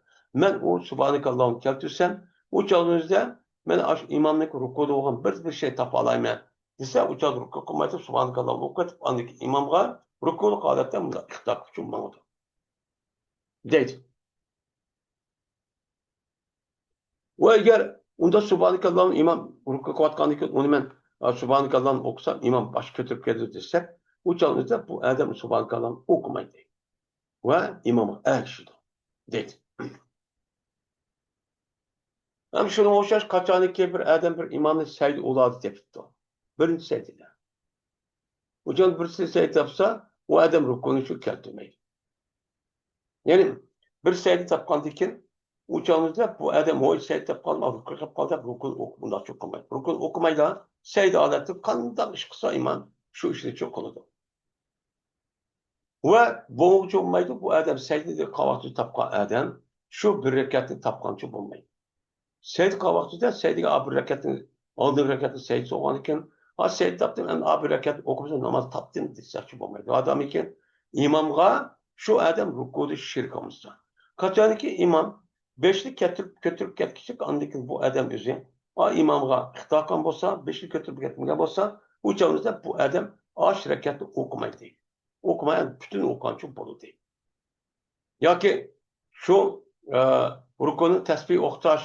مەن ئۇ سۇبھانەكاللاھنى كەلتۈرسەم، ئۇ چاغنىڭ ئۆزىدە مەن ئاشۇ ئىمامنىڭكى رۇكۇدا بولغان بىر، بىر شەي تاپالايمەن دېسە، ئۇ چاغدا رۇكۇ قىلمايدۇ، سۇبھانەكاللاھنى ئوقۇۋېتىپ، ئاندىن كېيىن ئىمامغا رۇكۇلۇق ھالەتتە مۇنداق ئىقتىدا قىلىپ ماڭىدۇ. دەيدۇ. ۋە ئەگەر ئۇنداق سۇبھانەكاللاھنى ئىمام رۇكۇ قىلىۋاتقاندىن كېيىن ئۇنى مەن، ئا، سۇبھانەكاللاھنى ئوقۇسام، ئىمام باش كۆتۈرۈپ كېتىدۇ دېسەك، ئۇ چاغدا بۇ ئادەم سۇبھانەكاللاھنى ئوقۇمايدۇ ۋە ئىمامغا ئەگىشىدۇ، دەيدۇ. ھەم شۇنىڭغا ئوخشاش قاچانكى بىر ئادەم بىر ئىمامنى سەجدە ئۇلادا تېپىپتۇ. بىرىنچى سەجدىدە. ئۇ چاغدا بىرسى سەجدە تاپسا، ئۇ ئادەم رۇكۇنى شۇ كەلتۈرمەيدۇ. يەنى بىر سەجدە تاپقاندىن كېيىن، ئۇ چاغدا بۇ ئادەم ھوي سەجدە تاپقان، رۇكۇ قىلىپ قالدى، رۇكۇ ئوقۇپ، ئۇنداق چوقۇمايدۇ. رۇكۇ ئوقۇمايدۇ، سەجدە ھالەتتە قانداق ئىش قىلسا ئىمام شۇ ئىشنى چوقۇمايدۇ. ۋە بولمايدۇ، بۇ ئادەم سەجدىدە قالغان ۋاقتىدا تاپقان ئادەم شۇ بىر رەكەتنى تاپقانچە بولمايدۇ. سەجدە قىلغان ۋاقتىدا سەجدىگە ئا بىر رەكەتنى، ئالدىنقى رەكەتنى سەجدە قىلغاندىن كېيىن، ھا سەجدە تاپتىم، ئەمدى ئا بىر رەكەتنى ئوقۇمىسا ناماز تاپتىم دېسەكچە بولمايدۇ. ئادەمكى ئىمامغا شۇ ئادەم رۇكۇدا شېرىك بولمىسا. قاچانكى ئىمام بېشىنى كەتۈرۈپ، كۆتۈرۈپ كەتكۈچە ئاندىن كېيىن بۇ ئادەم ئۆزى، ئا، ئىمامغا ئىقتىدا قىلغان بولسا، بېشىنى كۆتۈرۈپ كەتمىگەن بولسا، ئۇ چاغدا بۇ ئادەم ئاش رەكەتنى ئوقۇمايدۇ. ئوقۇماي، پۈتۈن ئوقۇغانچە بولدى. ياكى شۇ، ئە، رۇكۇنىڭ تەسبىھ ئوخشاش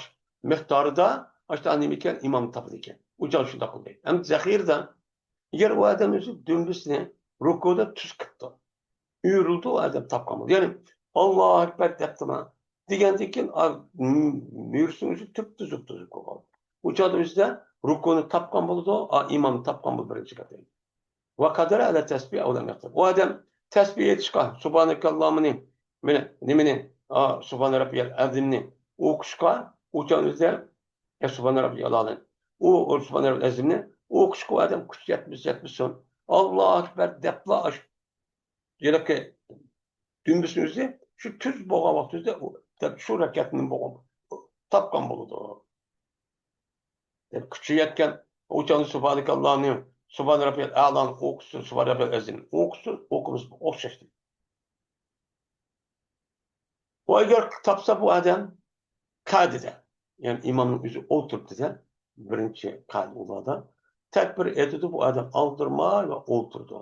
مىقدارىدا ئاشتا نېمە ئىكەن، ئىمام تاپىدىكەن. ئۇ چاغ شۇنداق قىلدى. ئەمدى زەخىرىدە، ئەگەر ئۇ ئادەم ئۆزى دۈمبىسىنى رۇكۇدا تۈز قىپتۇ. ئۆرۈلدى ئۇ ئادەم تاپقان بولدى. يەنى، «ئاللاھۇ ئەكبەر» دەپتىما دېگەندىن كېيىن، ئا، م-، مۈرىسىنىڭ ئۆزى تۈپتۈزۈك تۈزۈك بولغان. ئۇ چاغدا ئۆزىدە رۇكۇنى تاپقان بولىدۇ، ئا، ئىمامنى تاپقان بولىدۇ بىرىنچى قېتىم. ۋە قەدەر ئەلە تەسبىھ ئەۋ لەم يەقتۇر. ئۇ ئادەم تەسبىھ ئېيتىشقا، سۇبھانەكاللامىنى، مېنى، نېمىنى، ئا، سۇبھان رەببىيەل ئەزىمنى ئوقۇشقا، ئۇ چاغدا ئۆزىدە، يا سۇبھان رەببىيەل ئالانى، ئۇ، ئۇ سۇبھان رەببىيەل ئەزىمنى ئوقۇشقا ئۇ ئادەم كۈچ يەتمىسە يەتمىسۇن. ئاللاھۇ ئەكبەر دەپلا ئاشۇ ھېلىقى دۈمبىسىنى ئۆزى شۇ تۈز بولغان ۋاقتىدا ئۇ دەپ شۇ رەكەتنى بولغان، تاپقان بولىدۇ. دەپ كۈچى يەتكەن ئۇ چاغدا سۇبھانەكاللانى، سۇبھان رەببىيەل ئەلانى ئوقۇسۇن، سۇبھان رەببىيەل ئەزىم ئوقۇسۇن، ئوقۇمىسا ئوخشاشتى. ئۇ ئەگەر تاپسا بۇ ئادەم قەئىدىدە، يەنى ئىمامنىڭ ئۆزى ئولتۇرۇپتىدە، بىرىنچى قەئىدە ئۇلاردا تەكبىر ئېيتىدۇ، بۇ ئادەم ئالدىرىماي ۋە ئولتۇرىدۇ.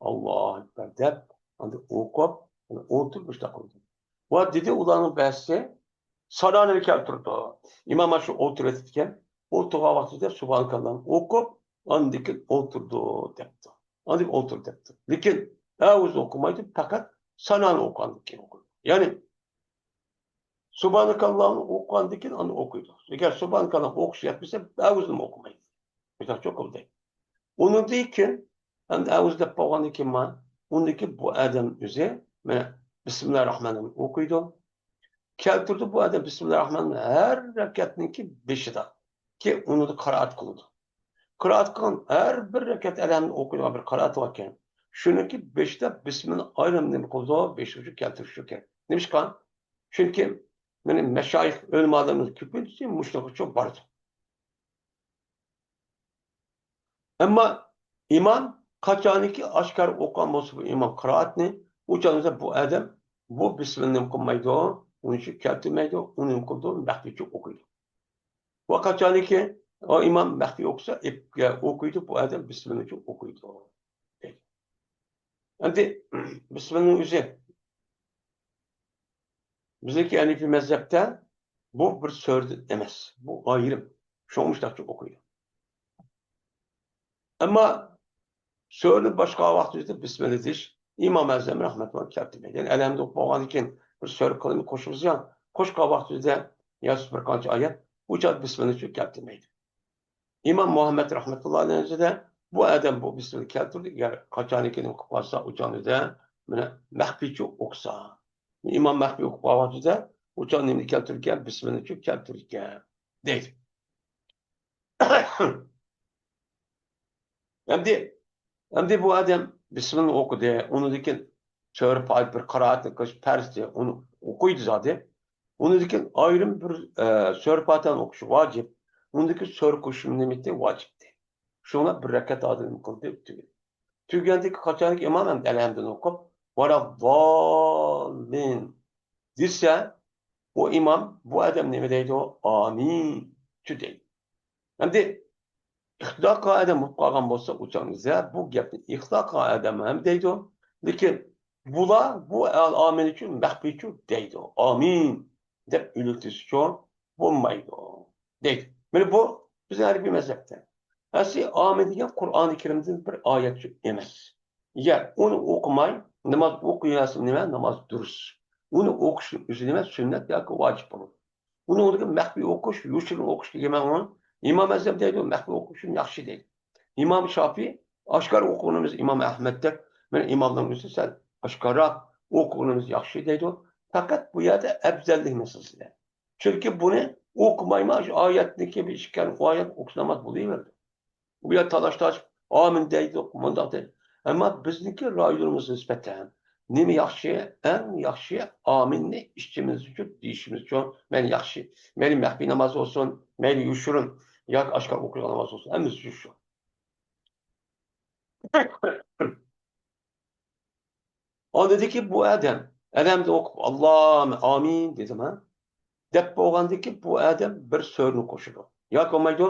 ئاللاھۇ ئەكبەر دەپ، ئاندىن ئوقۇپ، ئولتۇرۇپ مۇشۇنداق قىلىدۇ. ۋە دېدى ئۇلارنىڭ بەزىسى سانانى كەلتۈرىدۇ. ئىمام شۇ ئولتۇرۇۋېتىپتىكەن، ئولتۇرغان ۋاقتىدا سۇبھانەكاللانى ئوقۇپ، ئاندىن كېيىن ئولتۇردى دەپتۇ. ئاندىن ئولتۇر دەپتۇ. لېكىن ئەۋزىنى ئوقۇمايدۇ، پەقەت سانانى ئوقۇغاندىن كېيىن ئوقۇيدۇ. يەنى سۇبھانەكاللانى ئوقۇغاندىن كېيىن ئاندىن ئوقۇيدۇ. ئەگەر سۇبھانەكاللانى ئوقۇش يەتمىسە، ئەۋزىنىمۇ ئوقۇمايدۇ. مۇشۇنداق چوقۇم دەيدۇ. ئۇنىڭدىن كېيىن، ئەمدى ئەۋز دەپ بولغاندىن كېيىن ما، ئۇندىن كېيىن بۇ ئادەم ئۆزى، مانا، بىسمىللاھىر راھمانىر راھىم ئوقۇيدۇ. كەلتۈردى بۇ ئادەم بىسمىللاھىر راھمانىر راھىم ھەر رەكەتنىڭكى بېشىدا. كېيىن ئۇنى قىرائەت قىلىدۇ. قىرائەت قىلغان ھەر بىر رەكەت ئەلھەمدۇ ئوقۇيدىغان بىر قىرائەت باركەن. شۇنىڭكى بېشىدا بىسمىللا ئايرىم نېمە قىلىدۇ؟ بېشىغا شۇ كەلتۈرۈشى كېرەك. نېمىشقا؟ چۈنكى مېنىڭ مەشايىخ ئۆلىمالىرىمىز كۆپىنچىسى مۇشۇنىڭغا شۇ بارىدۇ. ئەمما ئىمام قاچانكى ئاشكارا ئوقۇغان بولسا بۇ ئىمام قىرائەتنى، ئۇ چاغدا بۇ ئادەم بۇ بىسمىللانى نېمە قىلمايدۇ، ئۇنى شۇ كەلتۈرمەيدۇ، ئۇنى نېمە قىلىدۇ، مەخپىيچە ئوقۇيدۇ. ۋە قاچانكى ئۇ ئىمام مەخپىي ئوقۇسا، ئېپ-، ئوقۇيدۇ، بۇ ئادەم بىسمىللانى ئوقۇيدۇ. ئەمدى بىسمىللانىڭ ئۆزى بىزنىڭكى ھەنىفىي مەزھەپتە بۇ بىر سۈرىدىن ئەمەس. بۇ ئايرىم. شۇڭا مۇشۇنداقچە ئوقۇيدۇ. ئەمما سۈرىنى باشقا ۋاقتىدا بىسمىللا دېيىش ئىمام ئەزەم رەھمەتۇللاھ كەلتۈرمەيدۇ. يەنى ئەلھەمدۇ ئوقۇپ بولغاندىن كېيىن بىر سۈرە قىلىمىز قوشىمىز يا، قوشقان ۋاقتىدا يا بىر قانچە ئايەت، ئۇ چاغدا بىسمىللانى كەلتۈرمەيدۇ. ئىمام مۇھەممەد رەھمەتۇللاھى ئەلەيھىدە بۇ ئادەم بۇ بىسمىللا كەلتۈردى. ئەگەر قاچانكى نېمە قىلىپ قالسا، ئۇ چاغدا مانا مەخپىيچە ئوقۇسا. ئىمام مەخپىي ئوقۇپ قالغانچىدا، ئۇ چاغدا نېمىنى كەلتۈرگەن؟ بىسمىللانى كەلتۈرگەن. دەيدۇ. ئەمدى، ئەمدى بۇ ئادەم بىسمىللانى ئوقۇدى. ئۇنىڭدىن كېيىن سۈرە پاتىھە بىر قىرائەتنى قىلىش پەرزدى. ئۇنى ئوقۇيدۇ زادى. ئۇنىڭدىن كېيىن ئايرىم بىر، ئە، سۈرە پاتىھەنى ئوقۇش ۋاجىپ. ئۇندىكى سۈرە قوشۇشمۇ نېمىتى؟ ۋاجىپتى. شۇڭا بىر رەكەت ئادەم قىلدى، تۈگىدى. تۈگىگەندىكى قاچانكى ئىمام ھەمدە ئەلھەمدۇنى ئوقۇپ، «ۋەلەدداللىن» دېسە، ئۇ ئىمام، بۇ ئادەم نېمە دەيدۇ؟ «ئامىن» دەيدۇ. ئەمدى ئىختىلات قىلغان ئادەم بولۇپ قالغان بولسا، ئۇ چاغدا بۇ گەپنى ئىختىلات قىلغان ئادەم ھەم دەيدۇ. لېكىن بۇلار بۇ ئامىن ئۈچۈن مەخپىيچۇ دەيدۇ. «ئامىن» دەپ ئۈلۈتۈشچۇ بولمايدۇ دەيدۇ. مانا بۇ بىزنىڭ ھەربىي مەزھەپتە. ئەسلى ئامىن دېگەن قۇرئانى كەرىمدىن بىر ئايەتچۇ ئەمەس. ئەگەر ئۇنى ئوقۇماي ناماز ئوقۇيۋەرسە نېمە؟ ناماز دۇرۇس. ئۇنى ئوقۇشنىڭ ئۆزى نېمە؟ سۈننەت ياكى ۋاجىپ بولىدۇ. ئۇنىڭ ئورنىغا مەخپىي ئوقۇش، يوشۇرۇن ئوقۇش دېگەن مەن ئۇنى ئىمام ئەزەم دەيدۇ، مەخپىي ئوقۇشۇم ياخشى دەيدۇ. ئىمام شاپىي ئاشكارا ئوقۇغىنىمىز ئىمام ئەھمەدتەك، مانا ئىمامنىڭ ئۆزى سەل ئاشكارىراق ئوقۇغىنىمىز ياخشى دەيدۇ. پەقەت بۇ يەردە ئەۋزەللىك مەسىلىسىدە. چۈنكى بۇنى ئوقۇمايما شۇ ئايەتنىكى بىر ئىككى ئايەت ئوقۇسا ناماز بولۇۋېرىدۇ. بۇ يەر تالاش-تارتىش، ئامىن دەيدۇ، مۇنداق دەيدۇ. ئەمما بىزنىڭكى رايونىمىزغا نىسبەتەن نېمە ياخشى؟ ئەڭ ياخشى ئامىننى ئىچىمىز ئۈچۈن، دېيىشىمىز ئۈچۈن، مەن ياخشى. مەيلى مەخپىي ناماز بولسۇن، مەيلى يوشۇرۇن ياكى ئاشكارا ئوقۇيدىغان ناماز بولسۇن، ھەممىسى شۇ. ئاندىكى بۇ ئادەم ئەلھەمدۇ ئوقۇپ، «ئاللاھۇممە ئامىن» دېدىما؟ دەپ بولغاندىكى بۇ ئادەم بىر سۈرىنى قوشىدۇ. ياكى بولمايدۇ،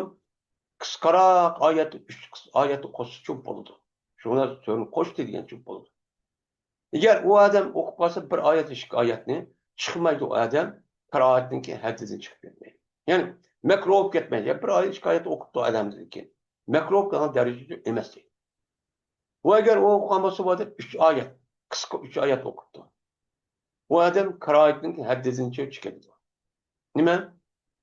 قىسقىراق ئايەت، ئۈچ قىس-، ئايەتنى قوشسىچۇ بولىدۇ. شۇڭا سۈرىنى قوشتى دېگەنچۇ بولىدۇ. ئەگەر ئۇ ئادەم ئوقۇپ قالسا بىر ئايەت، ئىككى ئايەتنى چىقمايدۇ ئۇ ئادەم، قىرائەتنىڭكى ھەددىدىن چىقىپ كەتمەيدۇ. يەنى مەكرۇ بولۇپ كەتمەيدۇ. يا بىر ئايەت، ئىككى ئايەت ئوقۇپتۇ ئەلھەمدىدىن كېيىن. مەكرۇ بولۇپ قالغان دەرىجىدە ئەمەس دەيدۇ. ئۇ ئەگەر ئۇ ئوقۇغان بولسا، بۇ ئادەم ئۈچ ئايەت، قىسقا ئۈچ ئايەت ئوقۇپتۇ. ئۇ ئادەم قىرائەتنىڭ ھەددىدىن چىقىدۇ. نېمە؟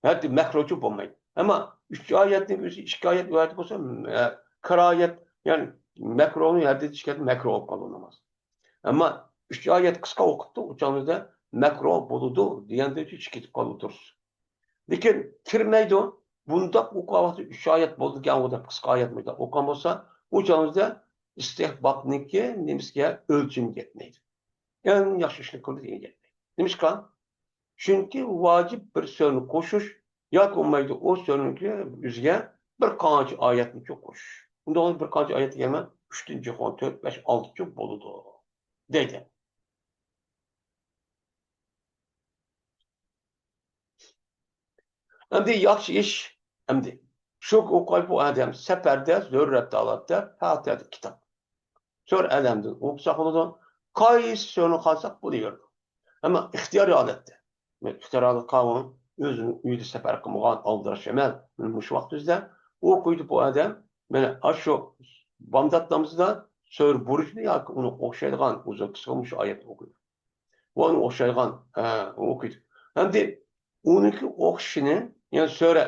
ھەددى مەكرۇچۇ بولمايدۇ. ئەمما ئۈچ ئايەتنىڭ ئۆزى ئىككى ئايەت، ئۇ ئايەت بولسا، ئە، قىرائەت، يەنى مەكرۇنىڭ ھەددىدىن چىقىدۇ، مەكرۇ بولۇپ قالىدۇ ناماز. ئەمما ئۈچ ئايەت قىسقا ئوقۇپتۇ، ئۇ چاغدا مەكرۇ بولىدۇ دېگەندىن چىقىپ قالىدۇ دۇرۇس. لېكىن كىرمەيدۇ. بۇنداق ئوقۇغان ۋاقتى ئۈچ ئايەت بولىدىكەن، ئۇ دەپ قىسقا ئايەت بۇنداق ئوقۇغان بولسا، ئۇ چاغدا ئىستىھبابنىڭكى نېمىسىگە، ئۆلچىمىگە يەتمەيدۇ. ئەڭ ياخشى ئىشنى قىلدى دېگەن گەپ. نېمىشقا؟ چۈنكى ۋاجىپ بىر سۈرىنى قوشۇش ياكى بولمايدۇ ئۇ سۈرىنىڭكى ئۆزىگە بىر قانچە ئايەتنىچۇ قوشۇش. ئۇنداق بىر قانچە ئايەت دېگەن ئۈچتىن چىققان تۆت، بەش، ئالتىچۇ بولىدۇ دەيدۇ. ئەمدى ياخشى ئىش، ئەمدى شۇ ئوقۇغاي بۇ ئادەم سەپەردە زۆرۈرەت ھالەتتە پاتىھەدە كىتاب. سۈرە ئەلھەمدىن ئوقۇساق بولىدۇ. قايسى سۈرىنى قالساق بولۇۋېرىدۇ. ئەمما ئىختىيارىي ھالەتتە. ئىختىيارىي ھالەتتە قالغان ئۆزىنىڭ ئۆيىدە سەپەر قىلمىغان ئالدىراش ئەمەس. مانا مۇشۇ ۋاقتىمىزدا ئوقۇيدۇ بۇ ئادەم. مانا ئاشۇ بامدات نامىزىدا سۈرە بۇرۇجنى ياكى ئۇنىڭ ئوخشايدىغان ئۇزۇن قىسقا مۇشۇ ئايەتنى ئوقۇيدۇ. ۋە ئۇنىڭ ئوخشايدىغان، ئە، ئوقۇيدۇ. ئەمدى ئۇنىڭكى ئوخشىشىنى، يەنى سۈرە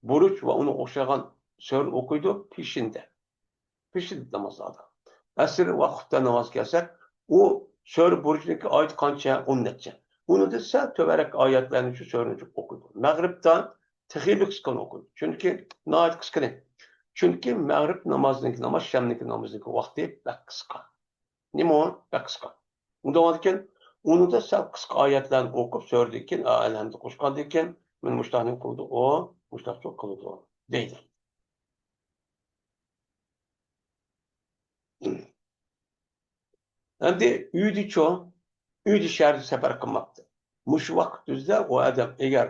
بۇرۇج ۋە ئۇنىڭ ئوخشايدىغان سۈرىنى ئوقۇيدۇ پېشىندە. پېشىندە نامازلاردا. ئەسىر ۋە خۇپتەن نامازغا كەلسەك، ئۇ سۈرە بۇرۇجنىڭكى ئايىتى قانچە؟ ئون نەچچە. ئۇنىڭدىن سەل تۆۋەنرەك ئايەتلەرنى شۇ سۈرىنى ئوقۇيدۇ. مەغرىبتا تېخىمۇ قىسقىنى ئوقۇيدۇ. چۈنكى ناھايىتى قىسقىنى. چۈنكى مەغرىب نامازىنىڭكى، ناماز شەمنىڭكى نامىزىنىڭكى ۋاقتى بەك قىسقا. نېمە ئۇ؟ بەك قىسقا. ئۇنداق بولغاندىكىن، ئۇنىڭدا سەل قىسقا ئايەتلەرنى ئوقۇپ، سۈرىدىن كېيىن، ئا، ئەلھەمدۇ قوشقاندىن كېيىن، مانا مۇشۇنداقنى قىلىدۇ، ئۇ مۇشۇنداقچۇ قىلىدۇ، دەيدۇ. ئەمدى ئۆيدىچۇ؟ ئۆيدە شەھەردە سەپەر قىلماپتۇ. مۇشۇ ۋاقىت ئۆزىدە ئۇ ئادەم ئەگەر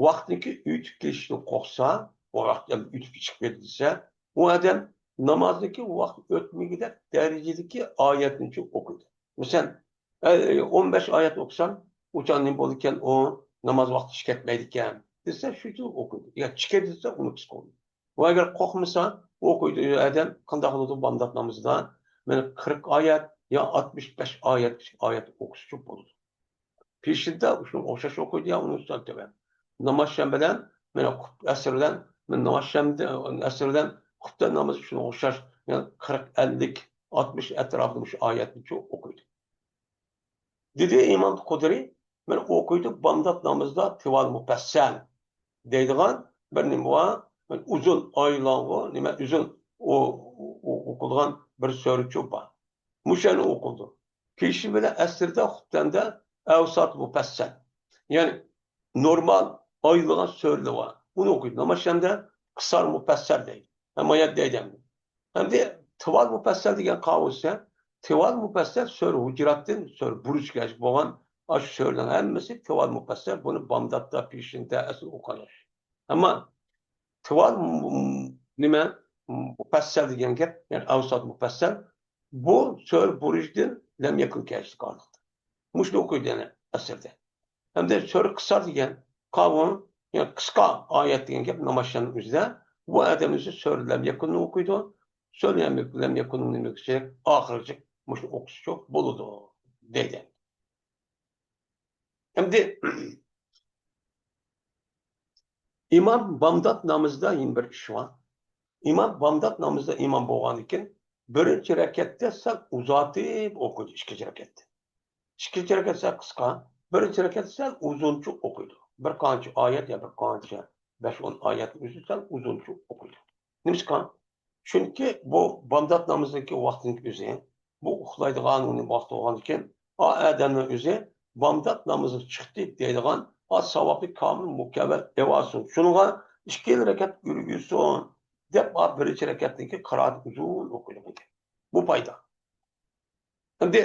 ۋاقتىنكى ئۆتۈپ كېتىشىدىن قورقسا، ئۇ ۋاقىت ئۆتۈپ كېتىپ كەتتى دېسە، ئۇ ئادەم نامازدىكى ۋاقىت ئۆتمىگۈدەك دەرىجىدىكى ئايەتنىچۇ ئوقۇيدۇ. مەسىلەن، ئە، ئون بەش ئايەت ئوقۇسام، ئۇ چاغ نېمە بولىدىكەن، ئۇ ناماز ۋاقتى چىقىپ كەتمەيدىكەن دېسە، شۇ چاغ ئوقۇيدۇ. يا چىقىدۇ دېسە، ئۇنى قىسقا ئوقۇيدۇ. ئۇ ئەگەر قورقمىسا، ئوقۇيدۇ ئادەم، قانداق قىلىدۇ بامدات نامىزىدا؟ مانا قىرىق ئايەت يا ئاتمىش بەش ئايەت، ئايەت ئوقۇسىچۇ بولىدۇ. پېشىندە شۇنىڭغا ئوخشاش ئوقۇيدۇ يا ئۇنىڭ ئۈستىدىن تۆۋەن. ناماز شەم بىلەن، مانا ئەسىر بىلەن، مانا ناماز شەمدە، ئەسىر بىلەن خۇپتەن نامىزى شۇنىڭغا ئوخشاش، يەنى قىرىق، ئەللىك، ئاتمىش ئەتراپىدا مۇشۇ ئايەتنىچۇ ئوقۇيدۇ. دېدى ئىمام قۇدرى، مانا ئوقۇيدۇ، بامدات نامىزىدا تىۋال مۇپەسسەل دەيدىغان بىر نېمە بار، ئۇزۇن ئايلاڭغۇ، نېمە، ئۇزۇن ئو-، ئو-، ئوقۇلغان بىر سۈرىچۇ بار. مۇشۇنى ئوقۇيدۇ. پېشىن بىلەن ئەسىردە، خۇپتەندە ئەۋسات مۇپەسسەل. يەنى نورمال ئايلىغان سۈرىلەر بار. ئۇنى ئوقۇيدۇ. ناماز شەمدە قىسار مۇپەسسەل دەيدۇ. ھەم ئايەت دەيدۇ ئەمدى. ئەمدى تىۋال مۇپەسسەل دېگەن قاۋۇسى، تىۋال مۇپەسسەل سۈرە ھۇجراتتىن سۈرە بۇرۇجغىچە بولغان ئاشۇ سۈرىنىڭ ھەممىسى تىۋال مۇپەسسەل. بۇنى بامداتتا، پېشىندە، ئەسلى ئوقۇغان ياخشى. ئەمما تىۋال م-، م-، نېمە؟ مۇپەسسەل دېگەن گەپ، يەنى ئەۋسات مۇپەسسەل. بۇ سۈرە بۇرۇجدىن لەم يەكۇن كەچلىك ئارىلىقتا. مۇشۇنى ئوقۇيدۇ يەنە ئەسىردە. ھەمدە سۈرە قىسار دېگەن قاۋۇ، يەنى قىسقا ئايەت دېگەن گەپ نامازشامنىڭ ئۆزىدە. بۇ ئادەم ئۆزى سۈرە لەم يەكۇننى ئوقۇيدۇ. سۈرە لەم يەكۇن، لەم يەكۇننىڭ نېمىسى ئاخىرىغىچە مۇشۇنى ئوقۇسىچۇ بولىدۇ دەيدۇ. ئەمدى ئىمام بامدات نامىزىدا يەنە بىر ئىش بار. ئىمام بامدات نامىزىدا ئىمام بولغاندىكىن، بىرىنچى رەكەتتە سەل ئۇزارتىپ ئوقۇيدۇ، ئىككىنچى رەكەتتە. ئىككىنچى رەكەت سەل قىسقا، بىرىنچى رەكەت سەل ئۇزۇنچە ئوقۇيدۇ. بىر قانچە ئايەت يا بىر قانچە بەش ئون ئايەتنىڭ ئۆزى سەل ئۇزۇنچە ئوقۇيدۇ. نېمىشقا؟ چۈنكى بۇ بامدات نامىزىنىڭكى ۋاقتىنىڭ ئۆزى، بۇ ئۇخلايدىغان ئۇنىڭ ۋاقتى بولغاندىكىن، ئا ئادەمنىڭ ئۆزى بامدات نامىزى چىقتى دەيدىغان ئا ساۋابنى كامىل مۇكەممەل ئېۋالسۇن. شۇنىڭغا ئىككىلا رەكەت ئۈلگۈسۇن دەپ، ئا بىرىنچى رەكەتنىڭكى قىرائىتى ئۇزۇن ئوقۇيدىغان گەپ. بۇ پايدا. ئەمدى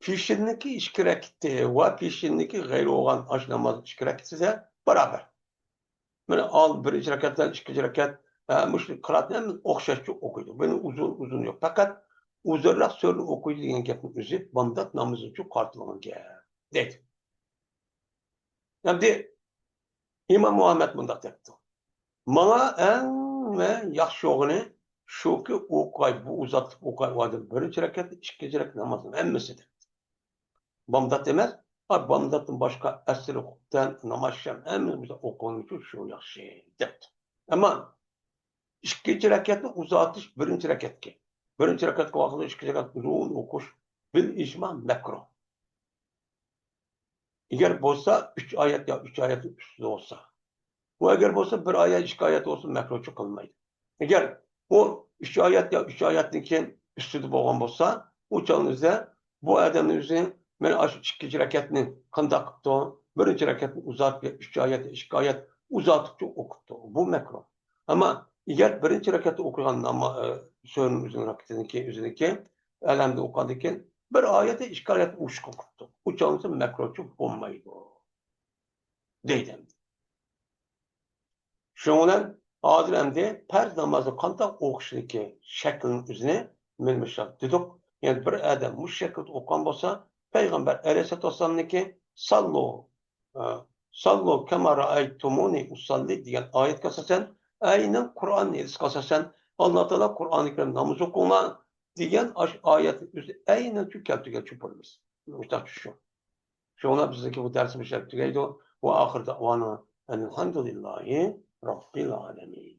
پېشىندىكى ئىككى رەكىتى ۋە پېشىندىكى غەيرى بولغان ئاشۇ ناماز ئىككى رەكىتىدە بارابەر. مانا ئال بىرىنچى رەكەت بىلەن ئىككىنچى رەكەت، ھە، مۇشۇ قىرائەتنى ھەممىسى ئوخشاشچە ئوقۇيدۇ. بۇنى ئۇزۇن، ئۇزۇن يوق. پەقەت ئۇزۇنراق سۈرىنى ئوقۇيدۇ دېگەن گەپنىڭ ئۆزى بامدات نامىزىنىڭچۇ قارىتىلغان گەپ دەيدۇ. ئەمدى ئىمام مۇھەممەد مۇنداق دەپتۇ. ماڭا ئەڭ ياخشى بولغىنى شۇكى، ئوقۇغاي، بۇ ئۇزاتلىق ئوقۇغاي، ئۇ ئادەم بىرىنچى رەكەت، ئىككىنچى رەكەت نامازنىڭ ھەممىسى دەپتۇ. بامدات ئەمەس، ئا، بامداتتىن باشقا ئەسىر، خۇپتەن، ناماز شەم ھەممىسى بىلەن ئوقۇغىنى ئۈچۈن شۇ ياخشى دەپتۇ. ئەمما ئىككىنچى رەكەتنى ئۇزارتىش بىرىنچى رەكەتكە، بىرىنچى رەكەتكە ۋاقىتتا ئىككىنچى رەكەت ئۇزۇن ئوقۇش بىل ئىجما مەكرۇھ. ئەگەر بولسا ئۈچ ئايەت يا ئۈچ ئايەتنىڭ ئۈستىدە بولسا. ئۇ ئەگەر بولسا بىر ئايەت، ئىككى ئايەت بولسا مەكرۇھچۇ قىلمايدۇ. ئەگەر ئۇ ئۈچ ئايەت يا ئۈچ ئايەتنىڭكى ئۈستىدە بولغان بولسا، ئۇ چاغنىڭ ئۆزىدە بۇ ئادەمنىڭ ئۆزى مەن ئاشۇ ئىككىنچى رەكەتنى قانداق قىپتۇ؟ بىرىنچى رەكەتنى ئۇزارتىپ، ئۈچ ئايەت يا ئىككى ئايەت ئۇزارتىپچۇ ئوقۇپتۇ. بۇ مەكرۇھ. ئەمما ئەگەر بىرىنچى رەكەتتە ئوقۇيدىغان ناما-، ئە، سۈرىنىڭ ئۆزىنىڭ رەكىتىنىڭكى ئۆزىنىڭكى ئەلھەمدە ئوقۇغاندىن كېيىن بىر ئايەتتە ئىككى ئايەت ئوشۇق قىپتۇ. ئۇ چاغدا مەكرۇھچۇ بولمايدۇ دەيدۇ ئەمدى. شۇنىڭ بىلەن ھازىر ئەمدى پەرز نامازنى قانداق ئوقۇشنىكى شەكلىنىڭ ئۆزىنى مەن مۇشۇنداق دېدۇق. يەنى بىر ئادەم مۇشۇ شەكىلدە ئوقۇغان بولسا، پەيغەمبەر ئەلەيھىسسالاتۇ ۋەسسالامنىڭكى ساللۇ، ئە، ساللۇ كەما رائەيتۇمۇنى ئۇساللى دېگەن ئايەتكە ئاساسەن، ئەينەن قۇرئان ھەدىسكە ئاساسەن، ئاللا تائالا قۇرئانى كەرىم ناماز ئوقۇڭلار دېگەن ئاشۇ ئايەتنى ئۆزى ئەينەن شۇ كەلتۈرگەن چوپۇرىمىز. مۇشۇنداق چۈشىنىڭ. شۇڭا بىزنىڭكى بۇ دەرسىمىز شۇ يەردە تۈگەيدۇ. ۋە ئاخىر دەئۋانا ئەنىلھەمدۇلىللاھى رەببىل ئالەمىن.